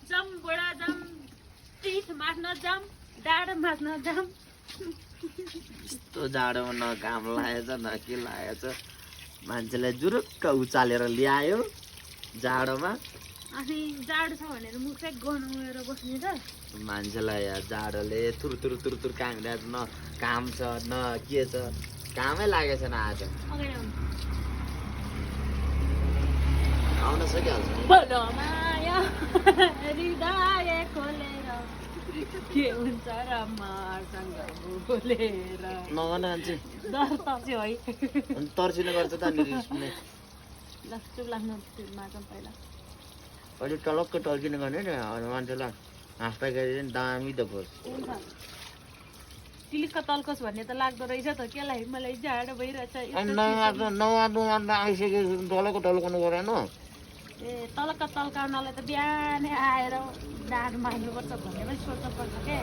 जम बुढा जम पिठ मार्न जम डाँडा मार्न जम यस्तो जाडोमा न घाम लागेछ न के लागेछ मान्छेलाई जुरुक्क उचालेर ल्यायो जाडोमा अनि जाडो छ भनेर मुख चाहिँ गनाएर बस्ने त मान्छेलाई यहाँ जाडोले तुर तुर तुर तुर कामिरहेछ न काम छ न के छ कामै लागेको छैन आज अगाडि आउनु आउन सकिहाल्छ बोलो माया हृदय खोलेर के हुन्छ र मसँग बोलेर नगर्न मान्छे डर तर्स्यो है अनि तर्सिने गर्छ त अनि रिसले ल चुप लाग्नु माछौँ पहिला अलिक टलक्क टल्किने गर्ने नि मान्छेलाई हाँस्दाखेरि दामी त पर्छ टिलिक्क तल्कोस् भन्ने त लाग्दो रहेछ त केलाई मलाई जाडो भइरहेछ अनि नमार्नु आइसकेपछि टलक्क टल्काउनु गरेन ए तलक्क तल्काउनलाई त बिहानै आएर डाँड मार्नुपर्छ भन्ने पनि सोच्नु पर्छ के